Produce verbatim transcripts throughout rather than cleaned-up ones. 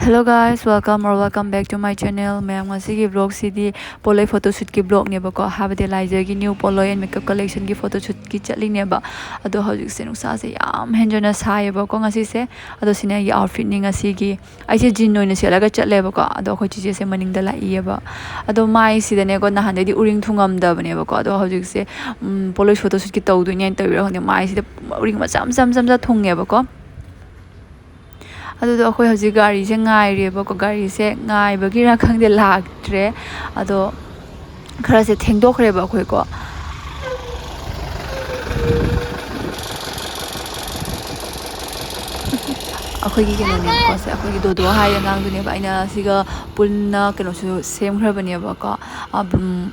Hello guys, welcome or welcome back to my channel. ꯃꯌꯥꯝ, ꯉꯁꯤꯒꯤ vlogꯁꯤꯗꯤ ꯄꯣꯠꯂꯣꯏ photoshootꯀꯤ vlogꯅꯦꯕꯀꯣ, ꯍꯥꯏꯕꯗꯤ ꯂꯥꯏꯖꯒꯤ new ꯄꯣꯠꯂꯣꯏ and makeup collectionꯒꯤ photoshootkꯤ ꯆꯠꯂꯤꯅꯦꯕ꯫ ꯑꯗꯣ ꯍꯧꯖꯤꯛꯁꯦ ꯅꯨꯡꯁꯥꯁꯦ ꯌꯥꯝ ꯍꯦꯟꯖꯟꯅ ꯁꯥꯏꯌꯦꯕꯀꯣ ꯉꯁꯤꯁꯦ꯫ ꯑꯗꯣ ꯁꯤꯅ ꯑꯩꯒꯤ outfitꯅꯤ ꯉꯁꯤꯒꯤ꯫ ꯑꯩꯁꯦ jean ꯑꯣꯏꯅ ꯁꯦꯠꯂꯒ ꯆꯠꯂꯦꯕꯀꯣ꯫ ꯑꯗꯣ ꯑꯩꯈꯣꯏ ꯆꯤꯆꯦꯁꯦ ꯃꯅꯤꯡꯗ ꯂꯥꯛꯏꯌꯦꯕ꯫ ꯑꯗꯣ ꯃꯥꯏꯁꯤꯗꯅꯦꯀꯣ, ꯅꯍꯥꯟꯗꯩꯗꯤ ꯎꯔꯤꯡ ꯊꯨꯡꯉꯝꯗꯕꯅꯦꯕꯀꯣ꯫ ꯑꯗꯣ ꯍꯧꯖꯤꯛꯁꯦ ꯎꯝ, ꯄꯣꯠꯂꯣꯏ photoshootꯀꯤ ꯇꯧꯗꯣꯏꯅꯦꯅ ꯇꯧꯔꯤꯔꯥ ꯈꯪꯗꯦ, ꯃꯥꯏꯁꯤꯗ ꯎꯔꯤꯡ ꯃꯆꯥ ꯃꯆꯥ ꯃꯆꯥ ꯃꯆꯥ ꯊꯨꯡꯉꯦꯕꯀꯣ꯫ ꯑꯗꯨꯗꯣ ꯑꯩꯈꯣꯏ ꯍꯧꯖꯤꯛ ꯒꯥꯔꯤꯁꯦ ꯉꯥꯏꯔꯦꯕꯀꯣ꯫ ꯒꯥꯔꯤꯁꯦ ꯉꯥꯏꯕꯒꯤꯔꯥ ꯈꯪꯗꯦ, ꯂꯥꯛꯇ꯭ꯔꯦ꯫ ꯑꯗꯣ ꯈꯔꯁꯦ ꯊꯦꯡꯗꯣꯛꯈ꯭ꯔꯦꯕ ꯑꯩꯈꯣꯏꯀꯣ꯫ ꯑꯩꯈꯣꯏꯒꯤ ꯀꯩꯅꯣꯅꯦꯕꯀꯣ ꯁꯦ, ꯑꯩꯈꯣꯏꯒꯤ ꯗꯣꯗꯣ ꯍꯥꯏ ꯑꯉꯥꯡꯗꯨꯅꯦꯕ꯫ ꯑꯩꯅ ꯁꯤꯒ ꯄꯨꯟꯅ ꯀꯩꯅꯣꯁꯨ ꯁꯦꯝꯈ꯭ꯔꯕꯅꯦꯕꯀꯣ,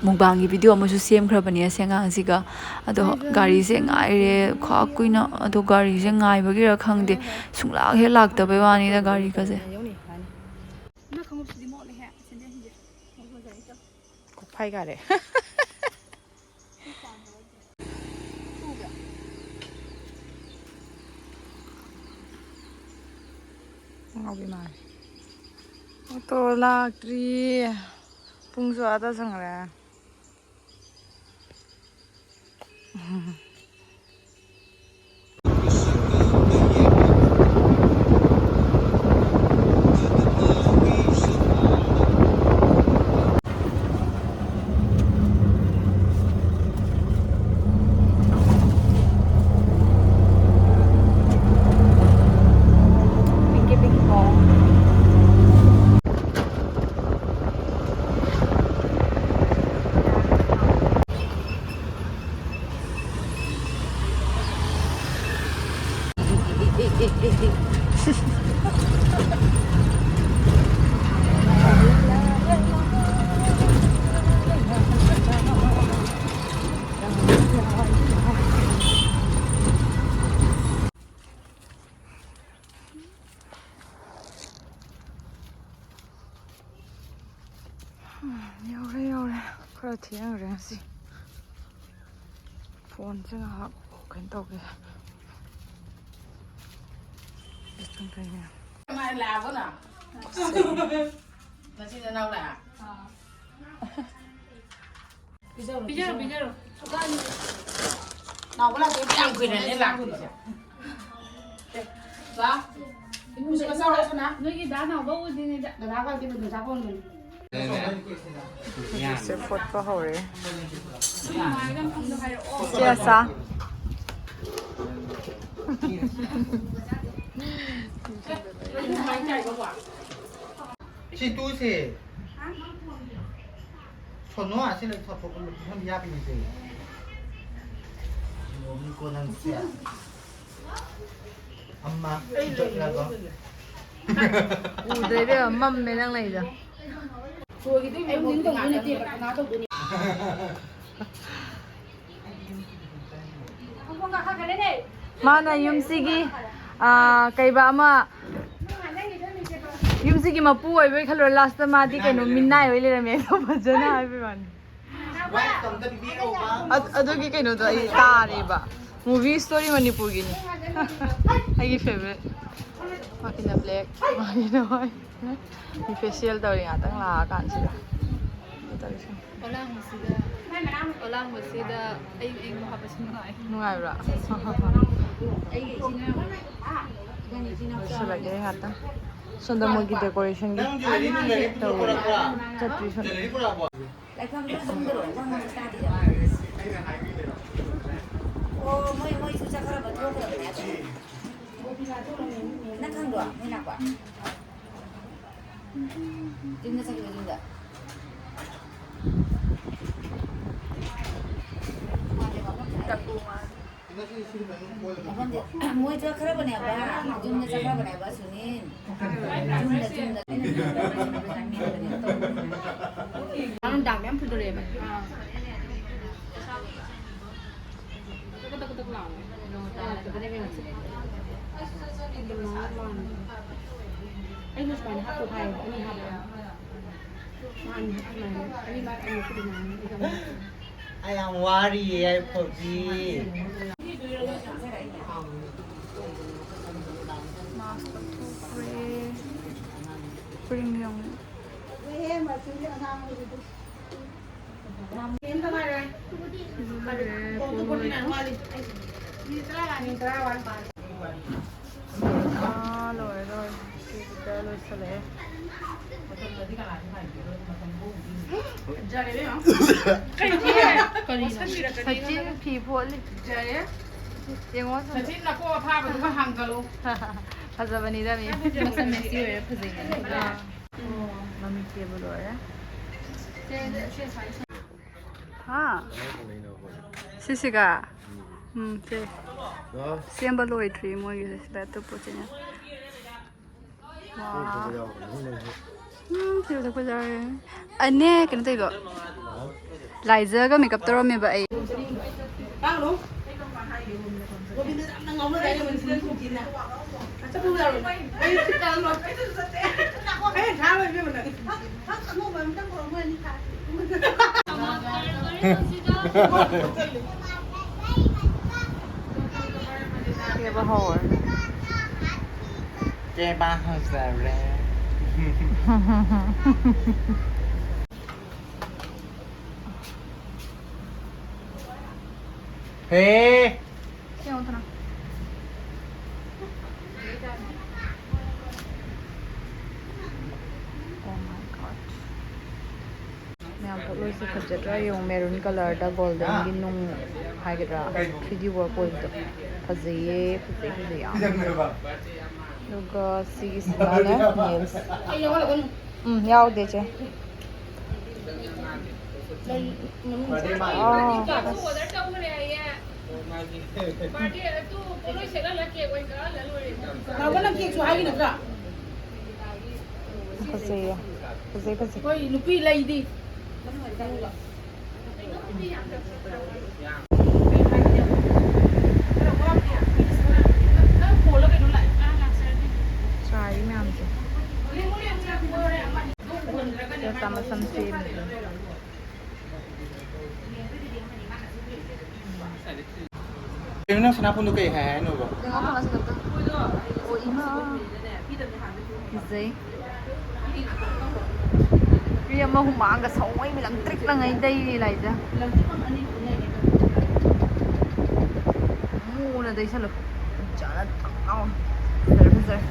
ꯃꯨꯛꯕꯥꯡꯒꯤ video ꯑꯃꯁꯨ ꯁꯦꯝꯈ꯭ꯔꯕꯅꯦ ꯑꯁꯤ ꯑꯉꯥꯡꯁꯤꯒ꯫ ꯑꯗꯣ ꯒꯥꯔꯤꯁꯦ ꯉꯥꯏꯔꯦ ꯈ꯭ꯋꯥꯏ ꯀꯨꯏꯅ꯫ ꯑꯗꯣ ꯒꯥꯔꯤꯁꯦ ꯉꯥꯏꯕꯒꯤꯔ ꯈꯪꯗꯦ, ꯁꯨꯡꯂꯥꯛ ꯍꯦꯛ ꯂꯥꯛꯇꯕꯩ ꯋꯥꯅꯤꯗ ꯒꯥꯔꯤꯒꯁꯦ꯫ ꯅꯪ ꯈꯣꯡꯎꯞꯁꯤꯗꯤ ꯃꯣꯠꯂꯦꯍꯦ, ꯁꯦꯟꯗꯜꯁꯤꯗꯤ꯫ ꯀꯣꯛꯐꯥꯏ ꯀꯥꯔꯦ꯫ ꯉꯥꯎꯕꯤ ꯃꯥꯜꯂꯦ꯫ ꯑꯣꯇꯣ ꯂꯥꯛꯇ꯭ꯔꯤ꯫ ꯄꯨꯡꯁꯨ ꯑꯥ ꯇꯥꯁꯟꯈ꯭ꯔꯦ꯫ ꯌꯧꯔꯦ, ꯌꯧꯔꯦ꯫ ꯈꯔ ꯊꯦꯡꯈ꯭ꯔꯦ ꯉꯁꯤ꯫ ꯐꯣꯟꯁꯦ ꯉꯥꯏꯍꯥꯛ ꯀꯩꯅꯣ ꯇꯧꯒꯦ꯫ ꯆꯪꯈ꯭ꯔꯦꯅꯦ꯫ ꯅꯆꯤꯟ ꯅꯅꯥꯎ ꯂꯥꯛꯑ? ꯄꯤꯖꯔꯣ, ꯄꯤꯖꯔꯣ꯫ ꯅꯥꯎꯕ ꯂꯥꯛꯇꯣꯏ ꯌꯥꯝ ꯀꯨꯏꯔꯅꯤ ꯂꯥꯛꯇ꯭ꯔꯤꯁꯦ꯫ ꯂꯥ? ꯏꯃꯨꯡꯁꯦ ꯃꯆꯥ ꯑꯣꯏꯔꯁꯨꯅ? ꯅꯣꯏꯒꯤ ꯗꯥ ꯅꯥꯎꯕ ꯎꯗ꯭ꯔꯤꯉꯩꯗ꯫ ꯗꯗꯥ ꯀꯧꯗꯦ, ꯗꯗꯥ ꯀꯧꯅꯕꯅꯤ꯫ ꯍꯧꯖꯤꯛꯁꯦ ꯐꯣꯠꯄ ꯍꯧꯔꯦ꯫ ꯏꯆꯦ ꯑꯁꯥ꯫ ꯁꯤ ꯇꯨꯁꯦ꯫ ꯁꯣꯅꯣ, ꯑꯁꯤ ꯂꯩ ꯊꯣꯛꯄ ꯃꯐꯝ ꯌꯥꯕꯤꯅꯦ ꯁꯦ꯫ ꯅꯣꯡ ꯀꯣꯟꯅꯪꯁꯦ꯫ ꯑꯃ ꯆꯠꯂꯒ꯫ ꯎꯗ꯭ꯔꯦ ꯏꯕꯦꯝꯃ, ꯃꯝꯃꯦ ꯅꯪ ꯂꯩꯗꯣ꯫ ꯑꯩ ꯋꯤꯟ ꯇꯧꯗꯣꯏ ꯅꯠꯇꯦꯕ, ꯀꯅꯥ ꯇꯧꯗꯣꯏꯅꯣ? ꯃꯥꯅ ꯌꯨꯝꯁꯤꯒꯤ, ꯑꯥ, ꯀꯩꯕ ꯑꯃ, ꯌꯨꯝꯁꯤꯒꯤ ꯃꯄꯨ ꯑꯣꯏꯕꯩ ꯈꯜꯂꯨꯔ, ꯂꯥꯁꯇ ꯃꯥꯗꯤ ꯀꯩꯅꯣ, ꯃꯤꯅꯥꯏ ꯑꯣꯏ ꯂꯩꯔꯝꯃꯦ꯫ ꯑꯗꯣ ꯐꯖꯅ ꯍꯥꯏꯕꯩ ꯋꯥꯅꯤ꯫ ꯑꯗ-, ꯑꯗꯨꯒꯤ ꯀꯩꯅꯣꯗꯣ ꯑꯩ ꯇꯥꯔꯦꯕ꯫ Movie story ꯃꯅꯤꯄꯨꯔꯒꯤꯅꯤ꯫ ꯑꯩꯒꯤ favourite꯫ ꯃꯥꯒꯤꯅ black, ꯃꯥꯒꯤꯅ white꯫ ꯃꯤ facial ꯇꯧꯔꯤ ꯉꯥꯛꯇꯪ ꯂꯥꯛꯑꯀꯥꯟꯁꯤꯗ꯫ ꯇꯧꯔꯤꯁꯦ꯫ ꯑꯣꯂꯥꯡꯕꯁꯤꯗ, ꯑꯣꯂꯥꯡꯕꯁꯤꯗ ꯑꯌꯤꯡ ꯑꯌꯤꯡꯕ ꯍꯥꯞꯄꯁꯤ ꯅꯨꯡꯉꯥꯏ꯫ ꯅꯨꯡꯉꯥꯏꯕ꯭ꯔꯥ? ꯂꯣꯏꯁꯤꯜꯂꯒꯦ ꯉꯥꯛꯇꯪ꯫ ꯁꯣꯝꯗ ꯃꯣꯏꯒꯤ decorationꯒꯤ ꯇꯧꯔꯤ꯫ ꯆꯠꯇ꯭ꯔꯤ ꯁꯣꯝꯗ꯫ ꯂꯥꯏꯐꯝꯗꯨ ꯆꯪꯗꯔꯣ? ꯆꯪꯉꯒ ꯆꯥꯗꯦ꯫ ꯑꯣ, ꯃꯣꯏ, ꯃꯣꯏꯁꯨ ꯆꯠꯈ꯭ꯔꯕ, ꯊꯣꯛꯈ꯭ꯔꯕꯅꯦ ꯑꯗꯨ꯫ ꯅꯪ ꯈꯪꯗ꯭ꯔꯣ? ꯃꯣꯏ ꯂꯥꯛꯄ? ꯌꯨꯝꯗ ꯆꯠꯈꯤꯕ ꯌꯨꯝꯗ꯫ ꯃꯐꯝꯗꯤ ꯃꯣꯏ ꯆꯠꯈ꯭ꯔꯕꯅꯦꯕ, ꯌꯨꯝꯗ ꯆꯠꯈ꯭ꯔꯕꯅꯦꯕ ꯁꯨꯅꯤꯟ꯫ ꯌꯨꯝꯗ, ꯌꯨꯝꯗ꯫ ꯅꯪ ꯗꯥꯛ ꯃꯌꯥꯝ ꯐꯨꯗꯣꯔꯛꯑꯦꯕ꯫ ꯀꯗꯛ ꯀꯗꯛ ꯂꯥꯎꯋꯦ꯫ ꯑꯩꯅ ꯁꯨꯃꯥꯏꯅ ꯍꯥꯞꯄꯨ ꯍꯥꯏꯌꯦꯕ, ꯑꯅꯤ ꯍꯥꯞꯄꯣ꯫ ꯃꯥ ꯑꯅꯤ ꯍꯥꯞꯄꯨ ꯍꯥꯏꯌꯦꯕ꯫ ꯑꯅꯤ ꯃꯥ ꯑꯅꯤ ꯍꯥꯞꯄꯨ ꯍꯥꯏꯌꯦꯕ꯫ ꯑꯩ ꯌꯥꯝ ꯋꯥꯔꯤꯌꯦ, ꯌꯥꯏꯐꯕꯤ꯫ ꯃꯥꯁ ꯇꯧꯊꯣꯛꯈ꯭ꯔꯦ꯫ ꯌꯦꯡꯉꯨ꯫ ꯑꯥ, ꯂꯣꯏꯔꯦ, ꯂꯣꯏꯔꯦ꯫ ꯁꯤꯗ ꯂꯣꯏꯁꯤꯜꯂꯛꯑꯦ꯫ ꯀꯔꯤꯅꯣ? ꯁꯆꯤꯟ ꯐꯤ ꯐꯣꯠꯂꯤ꯫ ꯌꯦꯡꯉꯣ ꯁꯨꯝ꯫ ꯁꯆꯤꯟ ꯅꯀꯣꯛ ꯑꯐꯥꯕꯗꯨꯒ ꯍꯥꯡꯒꯠꯂꯨ꯫ ꯐꯖꯕꯅꯤꯗ ꯃꯤ꯫ ꯃꯁꯝ messy ꯑꯣꯏꯔ ꯐꯖꯩ꯫ ꯑꯥ꯫ ꯃꯃꯤꯠ ꯀꯦꯕ ꯂꯣꯏꯔꯦ꯫ ꯍꯥ? ꯁꯤꯁꯤꯒ? ꯎꯝ, ꯁꯦ꯫ ꯁꯦꯝꯕ ꯂꯣꯏꯗ꯭ꯔꯤ ꯃꯣꯏꯒꯤꯁꯦ, ꯁꯤꯗ ꯑꯇꯣꯞꯄ ꯆꯦꯅꯦꯜ꯫ ꯋꯥ꯫ ꯎꯝ, ꯁꯤꯗ ꯆꯠꯄ ꯌꯥꯎꯔꯦ꯫ ꯑꯅꯦ, ꯀꯩꯅꯣ ꯇꯧꯔꯤꯕꯣ? ꯂꯥꯏꯖꯒ makeup ꯇꯧꯔꯝꯃꯦꯕ ꯑꯩ꯫ ꯀꯦꯕ ꯍꯧꯔꯦ꯫ ꯀꯦꯕ ꯍꯧꯖꯔꯦ꯫ ꯍꯦ! ꯁꯤ ꯌꯦꯡꯉꯣ ꯊꯅꯥ꯫ Oh my God. ꯃꯌꯥꯝ ꯄꯣꯠꯂꯣꯏꯁꯦ ꯐꯖꯗ꯭ꯔꯥ ꯌꯦꯡꯉꯣ, maroon colourꯗ goldenꯒꯤ ꯅꯨꯡ ꯍꯥꯏꯒꯗ꯭ꯔꯥ, three D work ꯑꯣꯏꯕꯗꯣ꯫ ꯐꯖꯩꯌꯦ, ꯐꯖꯩ, ꯐꯖꯩ ꯌꯥꯝ꯫ ꯑꯗꯨꯒ ꯁꯤꯒꯤꯁꯤꯅꯅꯦ nails꯫ ꯎꯝ, ꯌꯥꯎꯗꯦ ꯆꯦ꯫ ꯑꯥ, ꯑꯁ꯫ ꯃꯥꯕꯨ ꯅꯪ cake ꯁꯨ ꯍꯥꯏꯒꯤ ꯅꯠꯇ꯭ꯔꯥ? ꯐꯖꯩꯌꯦ꯫ ꯐꯖꯩ, ꯐꯖꯩ꯫ ꯍꯣꯏ, ꯅꯨꯄꯤ ꯂꯩꯗꯤ꯫ ꯆꯥꯔꯤ ꯃꯌꯥꯝꯁꯦ꯫ ꯆꯥ ꯃꯁꯝ ꯁꯦꯝꯃꯤ꯫ ꯀꯩꯅꯣ ꯅꯪ ꯁꯅꯥꯄꯨꯟꯗꯣ ꯀꯩ ꯍꯥꯏ ꯍꯥꯏꯅꯣꯕ? ꯌꯦꯡꯉꯣ ꯀꯃꯥꯏꯅ ꯁꯦꯝꯗꯣꯏꯅꯣ? ꯑꯣ, ꯏꯃꯥ꯫ ꯐꯖꯩ꯫ ꯅꯨꯄꯤ ꯑꯃ ꯍꯨꯃꯥꯡꯒ ꯁꯧꯃꯩ ꯂꯪꯇ꯭ꯔꯤꯛ ꯂꯪꯉꯩ ꯇꯩꯔꯤ ꯂꯥꯏꯖꯥ꯫ ꯃꯨꯅ ꯇꯩꯁꯜꯂꯨ꯫ ꯖꯥꯠ ꯊꯛ ꯂꯥꯎꯅ꯫ ꯐꯖꯔꯦ, ꯐꯖꯔꯦ꯫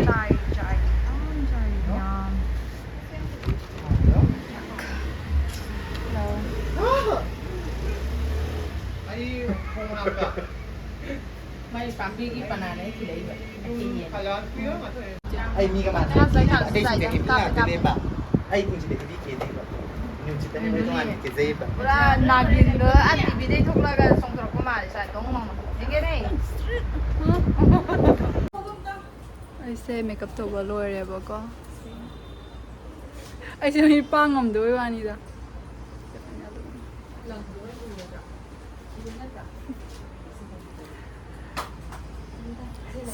ꯆꯥꯏ, ꯆꯥꯏ, ꯌꯥꯝ ꯆꯥꯏ, ꯌꯥꯝ꯫ ꯍꯜꯂꯣ꯫ ꯃꯥꯏ ꯄꯥꯝꯕꯤꯒꯤ ꯄꯅꯥꯅꯦ ꯊꯤꯜꯂꯛꯏꯕ꯫ ꯑꯩ ꯃꯤꯒ ꯃꯥꯟꯅꯩ꯫ ꯑꯇꯩꯁꯤꯡꯗꯒꯤ ꯃꯤ ꯉꯥꯛꯇꯅꯦꯕ꯫ ꯑꯩ ꯄꯨꯟꯁꯤꯗ ꯍꯦꯕꯤ ꯀꯦꯅꯦꯕ꯫ ꯅ꯭ꯌꯨꯖꯤꯠꯇ ꯍꯦꯕꯤ ꯇꯣꯉꯥꯟꯅ ꯀꯦꯖꯩꯌꯦꯕ꯫ ꯄꯨꯔꯥ ꯅꯥꯒꯤꯟꯗꯣ ꯑꯥ ꯇꯤꯚꯤꯗꯩ ꯊꯣꯛꯂꯛꯑꯒ ꯆꯣꯡꯊꯣꯔꯛꯄ ꯃꯥꯜꯂꯦ ꯁ꯭ꯋꯥꯏ ꯗꯣꯡ ꯗꯣꯡ ꯗꯣꯡ꯫ ꯌꯦꯡꯒꯦꯅꯦ꯫ ꯑꯩꯁꯦ ꯃꯦꯀꯞ ꯇꯧꯕ ꯂꯣꯏꯔꯦꯕꯀꯣ꯫ ꯑꯩꯁꯦ ꯃꯤ ꯄꯥꯡ ꯉꯝꯗꯕꯩ ꯋꯥꯅꯤꯗ꯫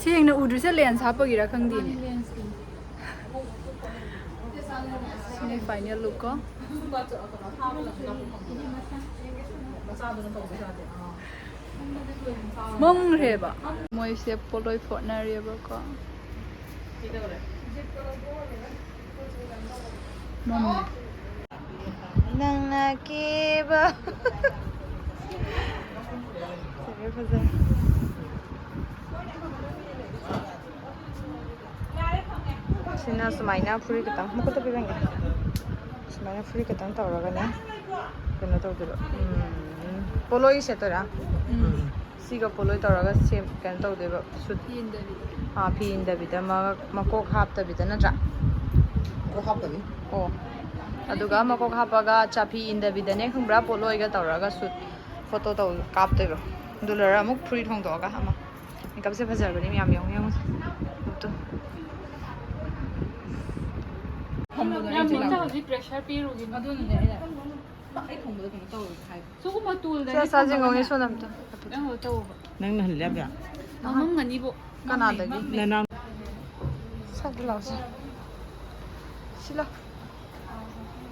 ꯁꯦꯡꯅ ꯎꯗ꯭ꯔꯤꯁꯦ ꯂꯦꯟꯁ ꯍꯥꯞꯄꯒꯤꯔ ꯈꯪꯗꯦꯅꯦ꯫ ꯁꯤꯅꯤ ꯐꯥꯏꯅꯦꯜ ꯂꯨꯛ ꯀꯣ꯫ ꯃꯝꯈ꯭ꯔꯦꯕ꯫ ꯃꯣꯏꯁꯦ ꯄꯣꯠꯂꯣꯏ ꯐꯣꯠꯅꯔꯦꯕꯀꯣ꯫ ꯃꯝꯃꯦ꯫ ꯅꯪꯅ ꯀꯦꯕ꯫ ꯐꯖꯔꯦ, ꯐꯖꯔꯦ꯫ ꯁꯤꯅ ꯁꯨꯃꯥꯏꯅ ꯐꯨꯔꯤꯠ ꯈꯤꯇꯪ ꯃꯈꯨꯠꯇ ꯄꯤꯔꯝꯒꯦ꯫ ꯁꯨꯃꯥꯏꯅ ꯐꯨꯔꯤꯠ ꯈꯤꯇꯪ ꯇꯧꯔꯒꯅꯦ, ꯀꯩꯅꯣ ꯇꯧꯗꯣꯏꯕ, ꯎꯝ, ꯄꯣꯂꯣꯏ ꯁꯦꯠꯇꯣꯏꯔꯥ? ꯎꯝ꯫ ꯁꯤꯒ ꯄꯣꯂꯣꯏ ꯇꯧꯔꯒ ꯁꯦꯝ-, ꯀꯩꯅꯣ ꯇꯧꯗꯣꯏꯕ, ꯁꯨꯠ꯫ ꯐꯤ ꯏꯟꯗꯕꯤꯗ꯫ ꯑꯥ, ꯐꯤ ꯏꯟꯗꯕꯤꯗ, ꯃ-, ꯃꯀꯣꯛ ꯍꯥꯞꯇꯕꯤꯗ ꯅꯠꯇ꯭ꯔꯥ? ꯃꯀꯣꯛ ꯍꯥꯞꯇꯕꯤ? ꯑꯣ꯫ ꯑꯗꯨꯒ ꯃꯀꯣꯛ ꯍꯥꯞꯄꯒ ꯆꯥꯐꯤ ꯏꯟꯗꯕꯤꯗꯅꯦ, ꯈꯪꯕ꯭ꯔꯥ? ꯄꯣꯂꯣꯏꯒ ꯇꯧꯔꯒ ꯁꯨꯠ ꯐꯣꯇꯣ ꯇꯧ-, ꯀꯥꯞꯇꯣꯏꯕ꯫ ꯑꯗꯨ ꯂꯣꯏꯔꯒ ꯑꯃꯨꯛ ꯐꯨꯔꯤꯠ ꯍꯣꯡꯗꯣꯛꯑꯒ ꯑꯃ꯫ ꯃꯦꯀꯞꯁꯦ ꯐꯖꯕꯅꯤ ꯃꯌꯥꯝ, ꯌꯦꯡꯉꯨ, ꯌꯦꯡꯉꯨ꯫ ꯂꯨꯛꯇꯣ꯫ ꯌꯥꯝ ꯃꯣꯠꯆꯕꯗꯤ ꯄ꯭ꯔꯦꯁꯔ ꯄꯤꯔꯨꯒꯤꯅꯨ꯫ ꯑꯗꯨꯅꯅꯦ ꯑꯩꯅ ꯑꯩ ꯊꯣꯡꯕꯗ ꯀꯩꯅꯣ ꯇꯧꯔꯣꯏ ꯍꯥꯏꯕ꯫ ꯁꯤꯒꯨꯝꯕ ꯇꯨꯜꯗꯗꯤ ꯆꯥ-, ꯆꯥꯁꯤꯟꯈꯣꯅꯦ ꯊꯝꯃꯒꯅꯦ꯫ ꯁꯣꯝꯗ ꯑꯝꯇ꯫ ꯀꯩꯅꯣ ꯇꯧꯕ꯫ ꯅꯪꯅ ꯍꯜꯂꯦ ꯍꯥꯏꯕ? ꯃꯃꯝꯒꯅꯤꯕꯣ꯫ ꯀꯅꯥꯗꯒꯤ? ꯅꯅꯥꯎ꯫ ꯁꯥꯏꯗ ꯂꯥꯎꯁꯦ꯫ ꯁꯤ ꯂꯥꯎ꯫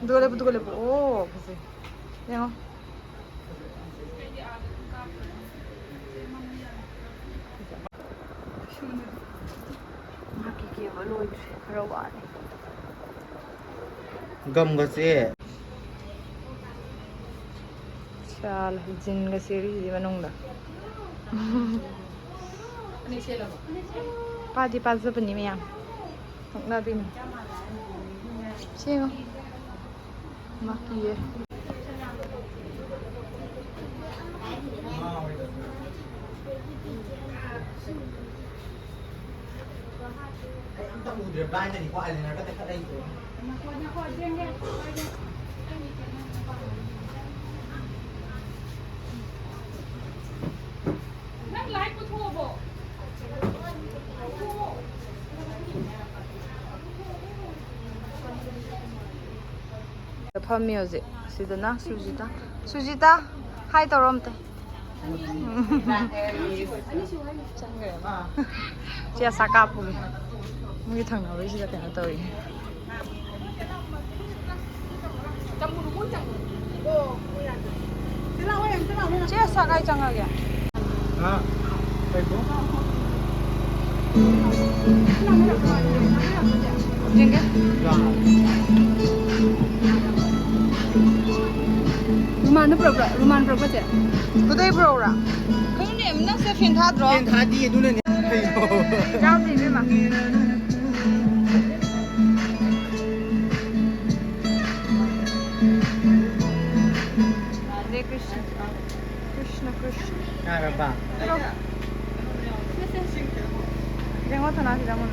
ꯑꯗꯨꯒ ꯂꯦꯞꯄꯨ, ꯑꯗꯨꯒ ꯂꯦꯞꯄꯨ꯫ ꯑꯣ, ꯐꯖꯩ꯫ ꯌꯦꯡꯉꯣ꯫ ꯁꯨꯅ꯫ ꯀꯦꯕ ꯂꯣꯏꯗ꯭ꯔꯤ, ꯈꯔ ꯋꯥꯠꯂꯤ꯫ ꯒꯝꯒꯁꯦ꯫ ꯆꯥꯂꯦ, ꯖꯤꯟꯒ ꯁꯦꯔꯤꯁꯤ ꯃꯅꯨꯡꯗ꯫ ꯄꯥꯗꯤ ꯄꯥꯖꯕꯅꯤ ꯃꯌꯥꯝ꯫ ꯅꯣꯛꯅꯕꯤꯅꯤ꯫ ꯁꯤ ꯌꯦꯡꯉꯣ꯫ ꯃꯥ ꯀꯤꯌꯦ꯫ ꯑꯩ ꯑꯝꯇ ꯎꯗ꯭ꯔꯦ, blindꯅꯤꯀꯣ, eyelinerꯒ ꯇꯦꯛꯈꯠꯂꯛꯏꯁꯦ꯫ ꯅꯪ light ꯄꯨꯊꯣꯛꯑꯕꯣ? ꯐꯝꯃꯤ ꯍꯧꯖꯤꯛ꯫ ꯁꯤꯗꯅ ꯁꯨꯖꯤꯇꯥ꯫ ꯁꯨꯖꯤꯇꯥ, hi ꯇꯧꯔꯣ ꯑꯝꯇ꯫ ꯆꯪꯈ꯭ꯔꯦ ꯃꯥ꯫ ꯆꯦ ꯑꯁꯥ ꯀꯥꯞꯄꯨꯒꯦ꯫ ꯃꯣꯏꯒꯤ ꯊꯪꯅꯕꯩꯁꯤꯗ ꯀꯩꯅꯣ ꯇꯧꯔꯤ꯫ ꯆꯦ ꯑꯁꯥ ꯀꯥꯏ ꯆꯪꯉꯒꯦ? ꯍꯥ? ꯀꯩꯕꯣ? ꯌꯦꯡꯒꯦ꯫ ꯌꯥ꯫ ꯔꯨꯃꯥꯟꯗꯣ ꯄꯨꯔꯛꯄ꯭ꯔꯥ? ꯔꯨꯃꯥꯟ ꯄꯨꯔꯛꯄ꯭ꯔꯥ, ꯆꯦ? ꯀꯗꯥꯏ ꯄꯨꯔꯛꯎꯔꯥ? ꯀꯩꯅꯣꯅꯦ, ꯅꯪꯁꯦ fan ꯊꯥꯗ꯭ꯔꯣ? Fan ꯊꯥꯗꯤ, ꯑꯗꯨꯅꯅꯦ꯫ ꯌꯥꯎꯗꯦ, ꯏꯕꯦꯝꯃ꯫ ꯍꯔꯦ ꯀ꯭ꯔꯤꯁꯅ꯫ ꯀ꯭ꯔꯤꯁꯅ, ꯀ꯭ꯔꯤꯁꯅ꯫ ꯌꯥꯔꯕ? ꯌꯦꯡꯉꯣ, ꯊꯅꯥꯁꯤꯗ ꯑꯃꯨꯛ꯫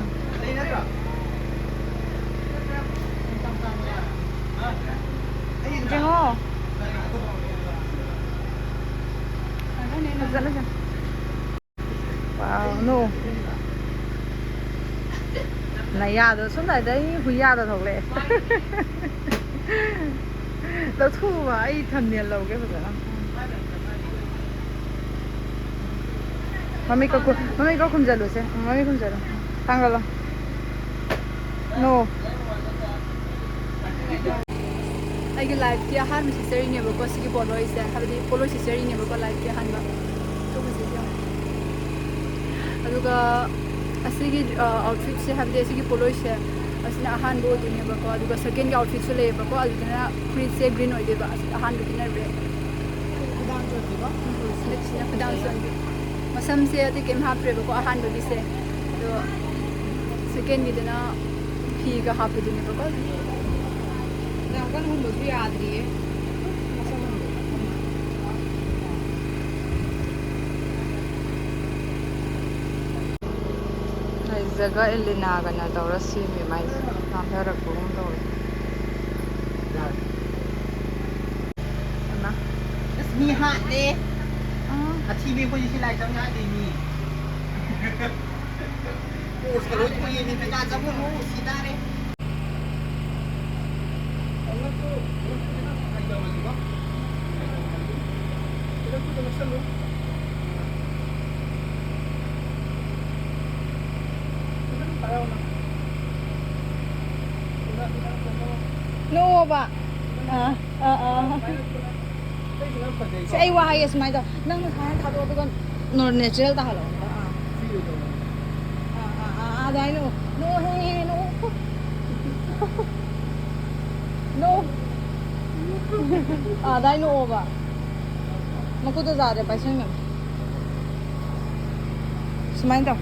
ꯌꯦꯡꯉꯣ꯫ ꯐꯖꯅ ꯌꯦꯡꯉꯣ꯫ Wow, no. ꯅꯌꯥꯗꯣ ꯁꯣꯝꯗꯥꯏꯗ ꯑꯩ ꯍꯨꯏꯌꯥꯗ ꯊꯣꯛꯂꯛꯑꯦ꯫ ꯂꯧꯊꯣꯛꯎꯕ, ꯑꯩ thumbnail ꯂꯧꯒꯦ ꯐꯖꯅ꯫ ꯃꯃꯤꯠꯀ ꯈꯨ-, ꯃꯃꯤꯠꯀ ꯈꯨꯝꯖꯜꯂꯨꯁꯦ꯫ ꯎꯝ, ꯃꯃꯤꯠ ꯈꯨꯝꯖꯜꯂꯨ꯫ ꯊꯥꯡꯒꯠꯂꯣ꯫ No. ꯑꯩꯒꯤ lifeꯀꯤ ꯑꯍꯥꯟꯕ ꯁꯤꯖꯔꯤꯅꯦꯕꯀꯣ, ꯁꯤꯒꯤ ꯄꯣꯠꯂꯣꯏꯁꯦ, ꯍꯥꯏꯕꯗꯤ ꯄꯣꯠꯂꯣꯏ ꯁꯤꯖꯔꯤꯅꯦꯕꯀꯣ, lifeꯀꯤ ꯑꯍꯥꯟꯕ꯫ ꯑꯗꯨꯒ ꯍꯧꯖꯤꯛ ꯌꯦꯡꯉꯣ꯫ ꯑꯗꯨꯒ ꯑꯁꯤꯒꯤ ꯑꯥꯎꯠꯐꯤꯠꯁꯦ, ꯍꯥꯏꯕꯗꯤ ꯑꯁꯤꯒꯤ ꯄꯣꯠꯂꯣꯏꯁꯦ, ꯑꯁꯤꯅ ꯑꯍꯥꯟꯕ ꯑꯣꯏꯗꯣꯏꯅꯦꯕꯀꯣ꯫ ꯑꯗꯨꯒ ꯁꯦꯀꯦꯟꯒꯤ ꯑꯣꯠꯐꯤꯠꯁꯨ ꯂꯩꯌꯦꯕꯀꯣ꯫ ꯑꯗꯨꯗꯨꯅ ꯐꯨꯔꯤꯠꯁꯦ ꯒ꯭ꯔꯤꯟ ꯑꯣꯏꯗꯣꯏꯕ꯫ ꯑꯁꯤꯅ ꯑꯍꯥꯟꯕꯒꯤꯅ ꯔꯦꯗ꯫ ꯁꯤꯅ ꯈꯨꯗꯥꯡ ꯆꯣꯟꯕꯤ꯫ ꯃꯁꯝꯁꯦ ꯑꯇꯩ ꯀꯩꯝ ꯍꯥꯞꯇ꯭ꯔꯦꯕꯀꯣ ꯑꯍꯥꯟꯕꯒꯤꯁꯦ꯫ ꯑꯗꯣ ꯁꯦꯀꯦꯟꯒꯤꯗꯨꯅ ꯐꯤꯒ ꯍꯥꯞꯄꯗꯨꯅꯦꯕꯀꯣ꯫ ꯌꯥꯝ ꯀꯟꯅ ꯍꯨꯟꯕꯁꯨ ꯌꯥꯗ꯭ꯔꯤꯌꯦ꯫ ꯃꯁꯝ ꯍꯨꯟꯕ꯫ ꯂꯩꯖꯒ ꯑꯦꯂꯤꯅꯥꯒꯅ ꯇꯧꯔ ꯁꯦꯝꯃꯤ ꯃꯥꯏꯁꯦ꯫ ꯅꯥꯟꯊꯔꯛꯄꯒꯨꯝ ꯇꯧꯔꯦ꯫ ꯍꯩꯃꯥ꯫ ꯑꯁ, ꯃꯤ ꯍꯥꯠꯂꯦ꯫ ꯑꯥ꯫ ꯑꯊꯤꯕꯤ ꯑꯩꯈꯣꯏꯁꯦ ꯁꯤ ꯂꯥꯏ ꯆꯪ ꯌꯥꯗꯦ ꯃꯤ꯫ ꯄꯣꯁꯀ ꯂꯣꯏ ꯊꯣꯛꯑꯦ ꯃꯤ꯫ ꯀꯩꯀꯥ ꯆꯪꯉꯨꯅꯨ, ꯁꯤ ꯇꯥꯔꯦ꯫ ꯅꯣꯛꯑꯣꯕ꯫ ꯑꯥ, ꯑꯥ, ꯑꯥ꯫ ꯁꯤ ꯑꯩ ꯋꯥ ꯍꯥꯏꯒꯦ ꯁꯨꯃꯥꯏꯅ ꯇꯧ꯫ ꯅꯪꯅ ꯁꯨꯃꯥꯏꯅ ꯊꯥꯗꯣꯛꯑꯣ, ꯑꯗꯨꯒ ꯅꯣ-, natural ꯇꯥꯍꯜꯂꯣ꯫ ꯑꯥ, ꯑꯥ, ꯑꯥ, ꯑꯥ, ꯑꯗꯨꯃꯥꯏꯅ ꯅꯣꯛꯑꯣ꯫ ꯅꯣꯛꯑꯣ, ꯍꯦ, ꯍꯦ, ꯅꯣꯛꯑꯣ꯫ ꯅꯣꯛꯑꯣ꯫ ꯑꯥ, ꯑꯗꯨꯃꯥꯏꯅ ꯅꯣꯛꯑꯣꯕ꯫ ꯃꯈꯨꯠꯇꯣ ꯖꯥꯔꯦ ꯄꯥꯏꯁꯟꯒꯅꯨ꯫ ꯁꯨꯃꯥꯏꯅ ꯇꯧ꯫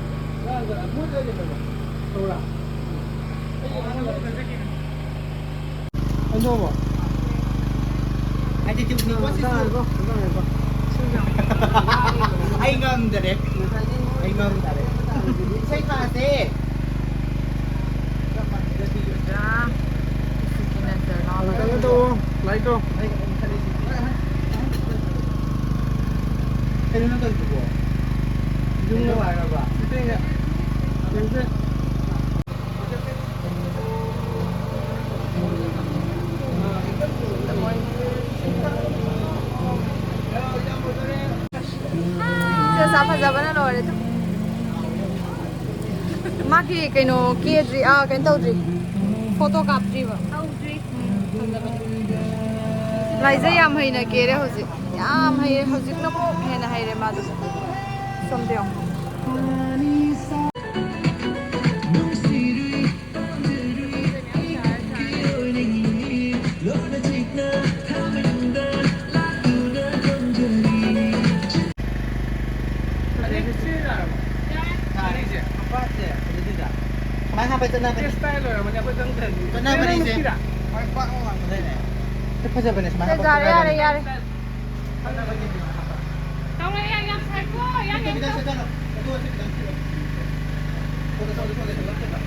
ꯑꯩꯅꯕꯣ? Attitude ꯅꯤꯀꯣ ꯁꯤꯁꯨ꯫ ꯑꯩ ꯉꯝꯗꯔꯦ꯫ ꯑꯩ ꯉꯝꯗꯔꯦ꯫ ꯏꯁꯩ ꯊꯥꯁꯦ꯫ ꯀꯩꯅꯣ ꯇꯧꯋꯣ, ꯂꯥꯏꯔꯤꯛ ꯇꯧ꯫ ꯀꯩꯅꯣ ꯅꯪ ꯇꯧꯔꯤꯗꯨꯕꯣ? ꯌꯨꯝꯗ ꯍꯥꯏꯔꯕ? ꯅꯠꯇꯦ, ꯅꯠꯇꯦ꯫ ꯏꯆꯦꯆꯥ ꯐꯖꯕꯅ ꯂꯣꯏꯔꯦ ꯑꯗꯨ꯫ ꯃꯥꯒꯤ ꯀꯩꯅꯣ ꯀꯦꯗ꯭ꯔꯤ, ꯑꯥ, ꯀꯩꯅꯣ ꯇꯧꯗ꯭ꯔꯤ, ꯐꯣꯇꯣ ꯀꯥꯞꯇ꯭ꯔꯤꯕ꯫ ꯂꯥꯏꯖ ꯌꯥꯝ ꯍꯩꯅ ꯀꯦꯔꯦ ꯍꯧꯖꯤꯛ꯫ ꯌꯥꯝ ꯍꯩꯔꯦ꯫ ꯍꯧꯖꯤꯛꯅ ꯑꯃꯨꯛ ꯍꯦꯟꯅ ꯍꯩꯔꯦ ꯃꯥꯗꯣ꯫ ꯁꯣꯝꯗ ꯌꯦꯡꯉꯣ꯫ ꯍꯥꯞꯄ ꯆꯠꯅꯕꯅꯦ꯫ ꯆꯠꯅꯕꯅꯦ ꯏꯆꯦ꯫ ꯐꯖꯕꯅꯦ ꯁꯨꯃꯥꯏꯅ ꯍꯥꯞꯄ ꯌꯥꯔꯦ, ꯆꯠꯅꯕꯅꯦ꯫ ꯌꯥꯔꯦ, ꯌꯥꯔꯦ꯫ ꯈꯤꯇꯪ ꯁꯦꯠꯆꯜꯂꯣ꯫ ꯑꯗꯨꯒ ꯁꯤ ꯈꯤꯇꯪ ꯁꯤꯜꯂꯣ꯫ ꯐꯣꯇꯣ ꯁꯣꯠ ꯁꯣꯠ ꯂꯩꯁꯜꯂꯣ꯫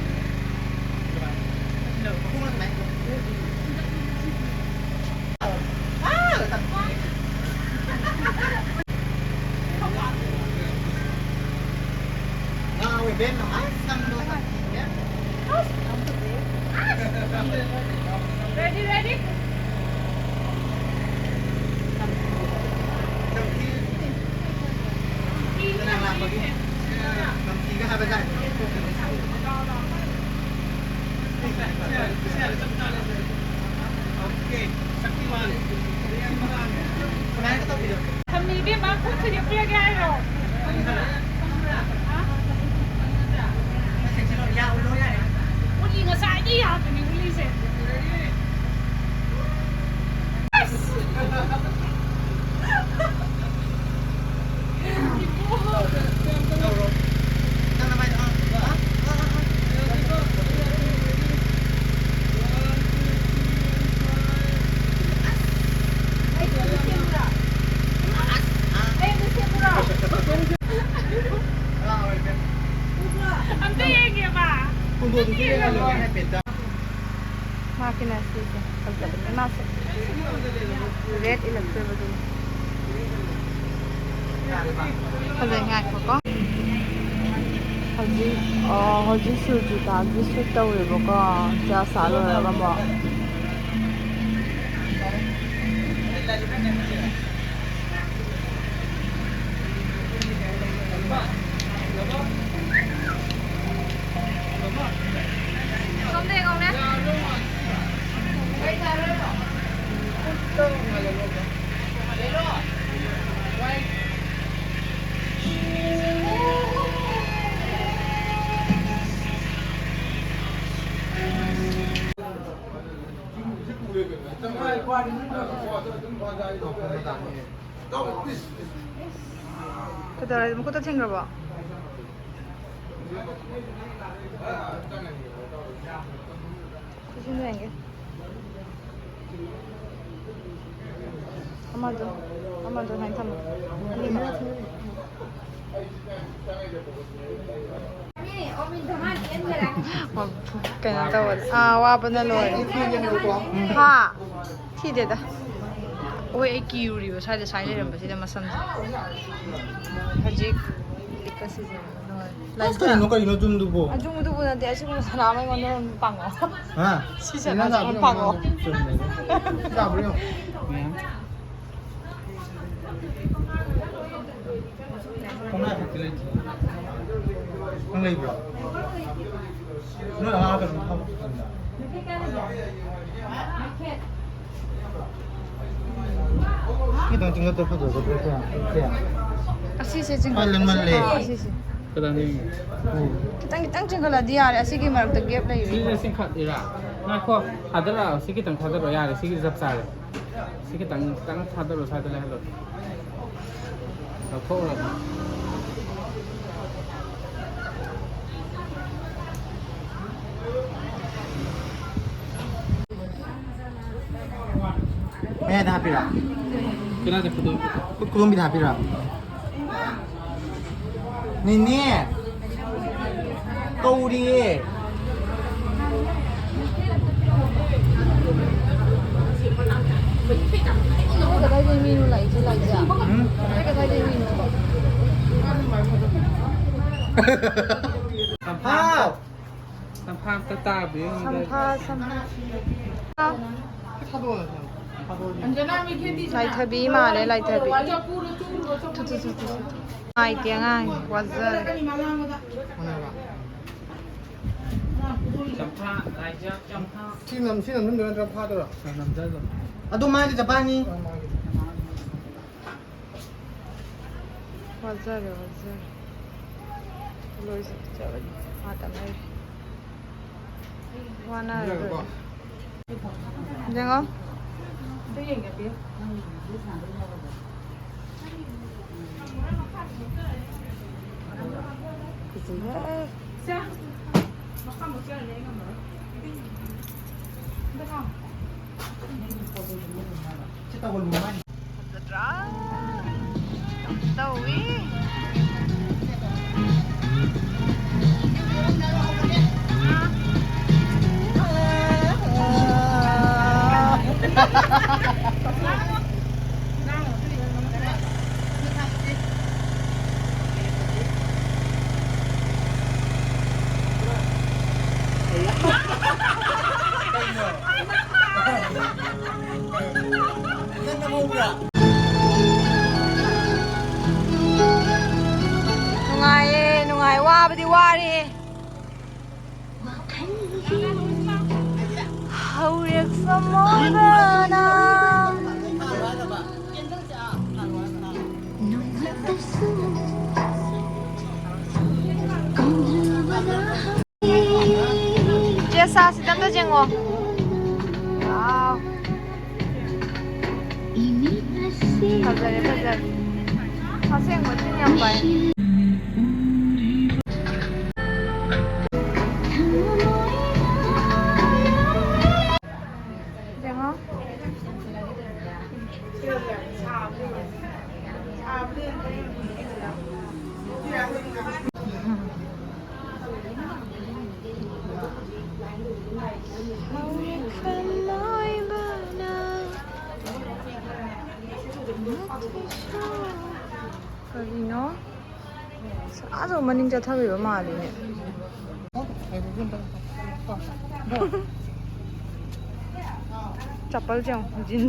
Ready, ready? ꯊꯝꯃꯤ ꯏꯕꯦꯝꯃ, ꯈꯨꯠꯁꯤꯗꯤ ꯄꯤꯔꯒꯦ ꯍꯥꯏꯔꯣ? ꯍꯥ? ꯎꯂꯤ ꯉꯁꯥꯏꯗꯤ ꯌꯥꯗ꯭ꯔꯤꯅꯤ, ꯎꯂꯤꯁꯦ꯫ ꯑꯁ! ꯑꯝꯇ ꯌꯦꯡꯒꯦꯕ꯫ ꯃꯥꯀꯤꯅ ꯁꯤꯁꯦ ꯐꯖꯕꯅꯦ꯫ ꯃꯥꯁꯦ ꯔꯦꯠ ꯏꯜꯂꯛꯇꯣꯏꯕ ꯑꯗꯨꯅꯤ꯫ ꯐꯖꯩ, ꯉꯥꯏꯈꯣꯀꯣ꯫ ꯍꯧꯖꯤꯛ, ꯑ, ꯍꯧꯖꯤꯛ ꯁꯨꯔꯖꯤꯇꯥꯒꯤ ꯁꯨꯠ ꯇꯧꯔꯦꯕꯀꯣ꯫ ꯆꯥ ꯁꯥ ꯂꯣꯏꯔꯒ ꯑꯃꯨꯛ꯫ ꯀꯩꯗꯧꯔꯦ? ꯃꯈꯨꯠꯇ ꯊꯦꯡꯈ꯭ꯔꯕꯣ? ꯁꯤꯁꯤꯅ ꯌꯦꯡꯒꯦ꯫ ꯑꯃꯗꯣ, ꯑꯃꯗꯣ ꯁꯨꯃꯥꯏꯅ ꯊꯝꯃꯣ꯫ ꯑꯅꯤꯃꯛ꯫ ꯀꯩꯅꯣ ꯇꯧꯕ, ꯑꯥ, ꯋꯥꯕꯅ ꯂꯣꯏꯔꯦ꯫ ꯍꯥ? ꯊꯤꯗꯦꯗ꯫ ꯍꯣꯏ, ꯑꯩ ꯀꯤꯔꯨꯔꯤꯕ ꯁ꯭ꯋꯥꯏꯗ ꯁꯨꯃꯥꯏꯅ ꯂꯩꯔꯝꯕꯁꯤꯗ ꯃꯁꯝꯁꯦ꯫ ꯍꯧꯖꯤꯛ ꯂꯤꯛꯀ ꯁꯤꯖꯤꯟꯅꯕ ꯂꯣꯏꯔꯦ꯫ ꯑꯁ, ꯀꯩꯅꯣ, ꯀꯩꯅꯣ ꯖꯨꯝꯗꯨꯕꯣ? ꯑꯖꯨꯝꯗꯨꯕꯨ ꯅꯠꯇꯦ, ꯑꯁꯤꯒꯨꯝꯕ ꯁꯅꯥ ꯑꯃ ꯑꯩꯉꯣꯟꯗ ꯑꯗꯨꯝ ꯄꯥꯡꯉꯣ꯫ ꯍꯥ? ꯁꯤ ꯁꯅꯥꯁꯦ ꯑꯗꯨꯝ ꯄꯥꯡꯉꯣ꯫ ꯆꯨꯝꯃꯦ꯫ ꯆꯥꯕ꯭ꯔꯣ ꯌꯦꯡꯉꯣ꯫ ꯈꯣꯡꯅꯥꯏ ꯐꯛꯇꯤ ꯂꯩꯇꯦ꯫ ꯅꯪ ꯂꯩꯕ꯭ꯔꯣ? ꯅꯣꯏ ꯑꯉꯥꯡ ꯀꯩꯅꯣ ꯊꯕꯛ ꯆꯠꯀꯟꯗ꯫ ꯈꯤꯇꯪ ꯆꯤꯡꯈꯠꯇ ꯐꯖꯒꯗ꯭ꯔꯣ? ꯀꯌꯥ? ꯀꯌꯥ? ꯑꯁꯤꯁꯦ ꯆꯤꯡꯈꯠ-, ꯍꯣꯏ, ꯂꯦꯡꯃꯜꯂꯦ꯫ ꯑꯁꯤ-, ꯑꯥ, ꯑꯁꯤꯁꯦ꯫ ꯀꯗꯥꯏꯗ ꯌꯦꯡꯒꯦ? ꯎꯝ꯫ ꯈꯤꯇꯪ, ꯈꯤꯇꯪ ꯆꯤꯡꯈꯠꯂꯗꯤ ꯌꯥꯔꯦ꯫ ꯑꯁꯤꯒꯤ ꯃꯔꯛꯇ gap ꯂꯩꯔꯦ꯫ ꯁꯤꯁꯦ ꯆꯤꯡꯈꯠꯂꯤꯔꯥ? ꯉꯥꯏꯈꯣ, ꯊꯥꯗꯔꯛꯑꯣ꯫ ꯁꯤ ꯈꯤꯇꯪ ꯊꯥꯗꯔꯛꯑꯣ꯫ ꯌꯥꯔꯦ, ꯁꯤꯒꯤꯗꯤ ꯆꯞ ꯆꯥꯔꯦ꯫ ꯁꯤ ꯈꯤꯇꯪ, ꯈꯤꯇꯪ ꯊꯥꯗꯔꯛꯑꯣ, ꯁ꯭ꯋꯥꯏꯗ ꯂꯩꯍꯜꯂꯣ꯫ ꯂꯧꯊꯣꯛꯎꯔꯒꯦ꯫ ꯃꯌꯥꯏꯗ ꯍꯥꯞꯄꯤꯔꯣ? ꯀꯗꯥꯏꯗ ꯈꯨꯗꯣꯝ? ꯈꯨ-, ꯈꯨꯗꯣꯝꯕꯤꯗ ꯍꯥꯞꯄꯤꯔꯣ? ꯅꯦꯅꯦ! ꯀꯧꯔꯤꯌꯦ꯫ ꯀꯗꯥꯏꯗꯩ ꯃꯤꯅꯣ ꯂꯥꯛꯏꯁꯦ, ꯂꯥꯛꯏꯁꯦ? ꯎꯝ? ꯅꯣꯏ ꯀꯗꯥꯏꯗꯩ ꯃꯤꯅꯣꯕ? ꯍꯥꯎ! ꯁꯝꯐꯥ ꯑꯝꯇ ꯇꯥꯕꯤꯌꯨ꯫ ꯁꯝꯐꯥ, ꯁꯝꯐꯥ꯫ ꯂꯥꯏꯊꯕꯤ ꯃꯥꯜꯂꯦ, ꯂꯥꯏꯊꯕꯤ꯫ ꯊꯨ, ꯊꯨ, ꯊꯨ, ꯊꯨ, ꯊꯨ꯫ ꯅꯨꯡꯉꯥꯏꯇꯦ ꯑꯉꯥꯡ, ꯋꯥꯖꯔꯦ꯫ ꯁꯤ ꯅꯝ-, ꯁꯤ ꯅꯝꯁꯤꯟꯗꯣꯏꯔꯣ ꯅꯠꯇ꯭ꯔꯒ ꯐꯥꯗꯣꯏꯔꯣ? ꯑꯗꯨ ꯃꯥꯒꯤ ꯖꯄꯥꯟꯅꯤ꯫ ꯋꯥꯖꯔꯦ, ꯋꯥꯖꯔꯦ꯫ ꯂꯣꯏꯁꯤꯟꯖꯔꯒꯦ꯫ ꯃꯥ ꯇꯞꯅ ꯂꯩꯔꯦ꯫ ꯋꯥꯅꯔꯦ ꯂꯣꯏꯔꯦꯀꯣ? ꯂꯣꯏꯔꯦ꯫ ꯌꯦꯡꯉꯣ꯫ ꯑꯝꯇ ꯌꯦꯡꯒꯦ, ꯄꯤꯌꯨ꯫ ꯅꯪ ꯁꯥꯟꯅꯗꯣꯏꯅꯦ ꯍꯥꯏꯕꯗꯣ꯫ ꯐꯖꯗ꯭ꯔꯥ? ꯌꯥꯝ ꯇꯧꯏ꯫ ꯅꯨꯡꯉꯥꯏꯌꯦ, ꯅꯨꯡꯉꯥꯏ꯫ ꯋꯥꯕꯗꯤ ꯋꯥꯔꯦ꯫ ꯍꯧꯔꯛꯐꯝ ꯑꯣꯏꯕꯅ ꯆꯦ ꯁꯥꯁꯤꯗ ꯑꯝꯇ ꯌꯦꯡꯉꯣ꯫ ꯋꯥꯎ꯫ ꯐꯖꯔꯦ, ꯐꯖꯔꯦ꯫ ꯑꯁꯦꯡꯕ ꯇꯤꯟ ꯌꯥꯝ ꯄꯥꯏ꯫ ꯌꯦꯡꯉꯣ꯫ ꯀꯔꯤꯅꯣ? ꯑꯥꯗ ꯃꯅꯤꯡ ꯆꯠꯊꯈꯤꯕ ꯃꯥꯜꯂꯤꯅꯦ꯫ ꯆꯄꯜꯁꯦ ꯌꯦꯡꯉꯣ, ꯖꯤꯟ꯫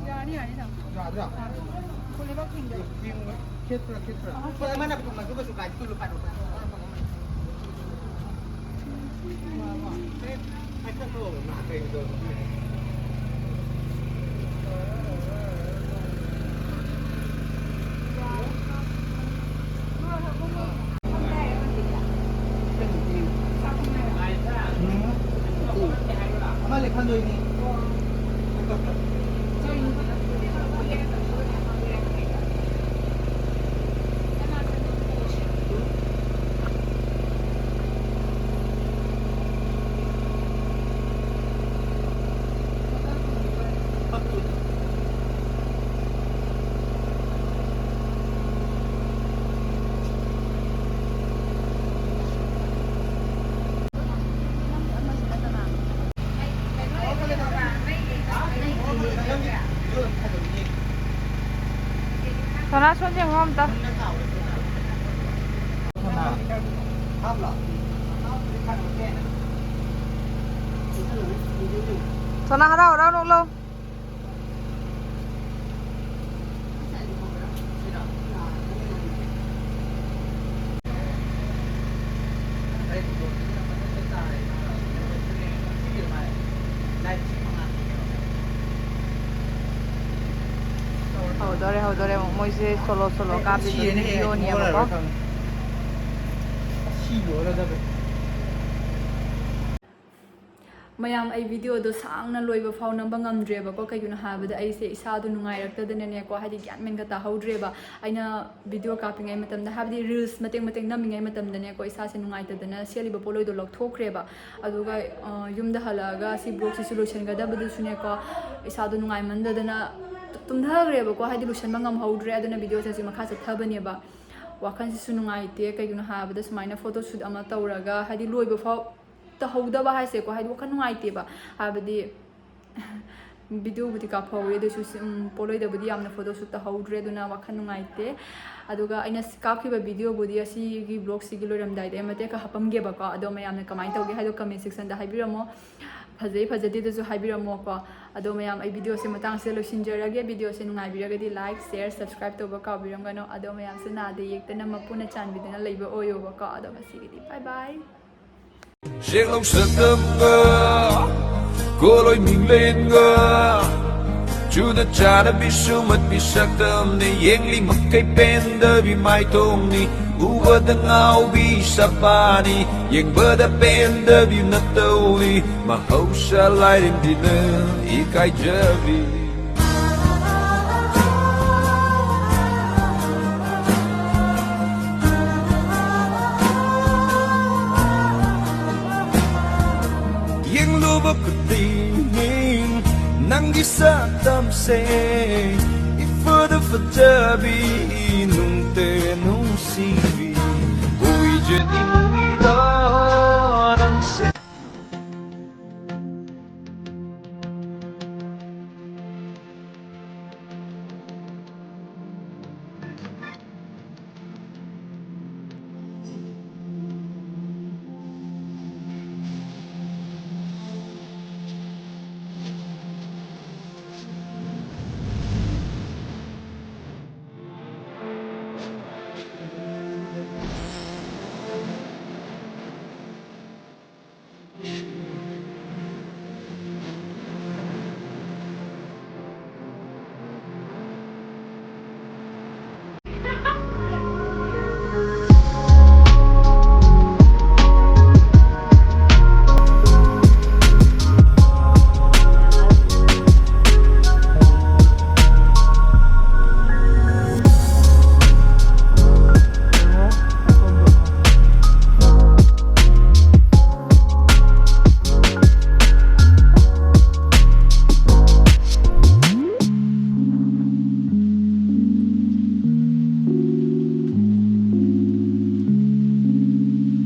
ꯌꯥꯅꯤ, ꯌꯥꯅꯤ, ꯊꯝꯃꯣ꯫ ꯌꯥꯗ꯭ꯔꯥ? ꯌꯥꯅꯤ꯫ ꯈꯦꯠꯄ꯭ꯔꯥ, ꯈꯦꯠꯄ꯭ꯔꯥ? ꯍꯣꯏ, ꯑꯃꯅ ꯄꯨꯊꯣꯛꯅꯁꯨ ꯀꯩꯁꯨ ꯀꯥꯏꯗꯦ꯫ ꯇꯨ ꯂꯨꯄꯥ ꯂꯨꯄꯥ꯫ ꯑꯁꯣꯝ ꯌꯦꯡꯉꯣ ꯑꯝꯇ꯫ ꯁꯣꯅꯥ, ꯍꯔꯥꯎ ꯍꯔꯥꯎ ꯅꯣꯛꯂꯛꯑꯣ꯫ ꯍꯧꯗꯣꯔꯦ, ꯍꯧꯗꯣꯔꯦ ꯑꯃꯨꯛ꯫ ꯃꯣꯏꯁꯦ ꯁꯣꯂꯣ ꯁꯣꯂꯣ ꯀꯥꯞꯄꯤꯕ ꯚꯤꯗꯤꯑꯣꯅꯦꯕꯀꯣ꯫ ꯃꯌꯥꯝ, ꯑꯩ ꯚꯤꯗꯤꯑꯣꯗꯣ ꯁꯥꯡꯅ ꯂꯣꯏꯕ ꯐꯥꯎ ꯅꯝꯕ ꯉꯝꯗ꯭ꯔꯦꯕꯀꯣ꯫ ꯀꯩꯒꯤꯅꯣ ꯍꯥꯏꯕꯗ ꯑꯩꯁꯦ ꯏꯁꯥꯗꯣ ꯅꯨꯡꯉꯥꯏꯔꯛꯇꯗꯅꯅꯦꯀꯣ, ꯍꯥꯏꯗꯤ ꯒ꯭ꯌꯥꯟ ꯃꯦꯟꯒ ꯇꯥꯍꯧꯗ꯭ꯔꯦꯕ꯫ ꯑꯩꯅ ꯚꯤꯗꯤꯑꯣ ꯀꯥꯞꯄꯤꯉꯩ ꯃꯇꯝꯗ, ꯍꯥꯏꯕꯗꯤ ꯔꯤꯜꯁ ꯃꯇꯦꯛ ꯃꯇꯦꯛ ꯅꯝꯃꯤꯉꯩ ꯃꯇꯝꯗꯅꯦꯀꯣ, ꯏꯁꯥꯁꯦ ꯅꯨꯡꯉꯥꯏꯇꯗꯅ ꯁꯦꯠꯂꯤꯕ ꯄꯣꯠꯂꯣꯏꯗꯣ ꯂꯧꯊꯣꯛꯈ꯭ꯔꯦꯕ꯫ ꯑꯗꯨꯒ, ꯑ, ꯌꯨꯝꯗ ꯍꯜꯂꯛꯑꯒ ꯁꯤ ꯕ꯭ꯂꯣꯛꯁꯤꯁꯨ ꯂꯣꯏꯁꯤꯟꯒꯗꯕꯗꯨꯁꯨꯅꯦꯀꯣ, ꯏꯁꯥꯗꯣ ꯅꯨꯡꯉꯥꯏꯃꯟꯗꯗꯅ ꯇꯨꯝꯊꯈ꯭ꯔꯦꯕꯀꯣ, ꯍꯥꯏꯗꯤ ꯂꯣꯏꯁꯤꯟꯕ ꯉꯝꯍꯧꯗ꯭ꯔꯦ꯫ ꯑꯗꯨꯅ ꯚꯤꯗꯤꯑꯣꯁꯦ ꯍꯧꯖꯤꯛ ꯃꯈꯥ ꯆꯠꯊꯕꯅꯦꯕ꯫ ꯋꯥꯈꯜꯁꯤꯁꯨ ꯅꯨꯡꯉꯥꯏꯇꯦ꯫ ꯀꯩꯒꯤꯅꯣ ꯍꯥꯏꯕꯗ ꯁꯨꯃꯥꯏꯅ ꯐꯣꯇꯣ ꯁꯨꯠ ꯑꯃ ꯇꯧꯔꯒ, ꯍꯥꯏꯗꯤ ꯂꯣꯏꯕ ꯐꯥꯎ ꯇꯧꯍꯧꯗꯕ ꯍꯥꯏꯁꯦꯀꯣ, ꯍꯥꯏꯗꯤ ꯋꯥꯈꯜ ꯅꯨꯡꯉꯥꯏꯇꯦꯕ꯫ ꯍꯥꯏꯕꯗꯤ ꯚꯤꯗꯤꯑꯣꯕꯨꯗꯤ ꯀꯥꯞꯍꯧꯋꯦ, ꯑꯗꯨꯁꯨ ꯁꯤ-, ꯎꯝ, ꯄꯣꯠꯂꯣꯏꯗꯕꯨꯗꯤ ꯌꯥꯝꯅ ꯐꯣꯇꯣ ꯁꯨꯠ ꯇꯧꯍꯧꯗ꯭ꯔꯦ, ꯑꯗꯨꯅ ꯋꯥꯈꯜ ꯅꯨꯡꯉꯥꯏꯇꯦ꯫ ꯑꯗꯨꯒ ꯑꯩꯅ ꯁꯤ-, ꯀꯥꯞꯈꯤꯕ ꯚꯤꯗꯤꯑꯣꯕꯨꯗꯤ ꯑꯁꯤꯒꯤ ꯕ꯭ꯂꯣꯛꯁꯤꯒꯤ ꯂꯣꯏꯔꯝꯗꯥꯏꯗ ꯑꯩ ꯃꯇꯦꯛ ꯈꯔ ꯍꯥꯞꯄꯝꯒꯦꯕꯀꯣ꯫ ꯑꯗꯣ ꯃꯌꯥꯝꯅ ꯀꯃꯥꯏꯅ ꯇꯧꯒꯦ ꯍꯥꯏꯗꯣ ꯀꯃꯦꯟ ꯁꯦꯛꯁꯟꯗ ꯍꯥꯏꯕꯤꯔꯝꯃꯣ꯫ ꯐꯖꯩ ꯐꯖꯗꯦꯗꯁꯨ ꯍꯥꯏꯕꯤꯔꯝꯃꯣꯀꯣ꯫ ꯑꯗꯣ ꯃꯌꯥꯝ, ꯑꯩ ꯚꯤꯗꯤꯑꯣꯁꯦ ꯃꯇꯥꯡꯁꯤꯗ ꯂꯣꯏꯁꯤꯟꯖꯔꯒꯦ꯫ ꯚꯤꯗꯤꯑꯣꯁꯦ ꯅꯨꯡꯉꯥꯏꯕꯤꯔꯒꯗꯤ ꯂꯥꯏꯛ, ꯁꯤꯌꯔ, ꯁꯕꯁꯀ꯭ꯔꯥꯏꯕ ꯇꯧꯕ ꯀꯥꯎꯕꯤꯔꯝꯒꯅꯨ꯫ ꯑꯗꯣ ꯃꯌꯥꯝꯁꯦ ꯅꯥꯗ ꯌꯦꯛꯇꯅ ꯃꯄꯨꯅ ꯆꯥꯟꯕꯤꯗꯨꯅ ꯂꯩꯕ ꯑꯣꯏꯌꯣꯕꯀꯣ꯫ ꯑꯗꯣ ꯉꯁꯤꯒꯤꯗꯤ ꯕꯥꯏ ꯕꯥꯏ꯫ ꯁꯦꯛꯂꯧ ꯁꯛꯇꯝꯒ ꯀꯣꯂꯣꯏ ꯃꯤꯡꯂꯦꯟꯒ ꯆꯨꯗ ꯆꯥꯅꯕꯤ ꯁꯨꯃꯠꯄꯤ ꯁꯛꯇꯝꯅꯤ꯫ ꯌꯦꯡꯂꯤ ꯃꯈꯩ ꯄꯦꯟꯗꯕꯤ ꯃꯥꯏꯊꯣꯡꯅꯤ꯫ ꯎꯕꯗ ꯉꯥꯎꯕꯤ ꯁꯛꯄꯥꯅꯤ꯫ ꯌꯦꯡꯕꯗ ꯄꯦꯟꯗꯕꯤ ꯅꯠꯇꯧꯅꯤ꯫ ꯃꯍꯧꯁꯥ ꯂꯥꯏꯔꯦꯝꯕꯤꯅ ꯏꯀꯥꯏꯖꯕꯤ꯫ ꯌꯦꯡꯂꯨꯕ ꯈꯨꯗꯤꯡ ꯅꯪꯒꯤ ꯁꯛꯇꯝꯁꯦ ꯏꯐꯗ ꯐꯖꯕꯤ ꯅꯨꯡꯇ ꯅꯨꯡꯁꯤ꯫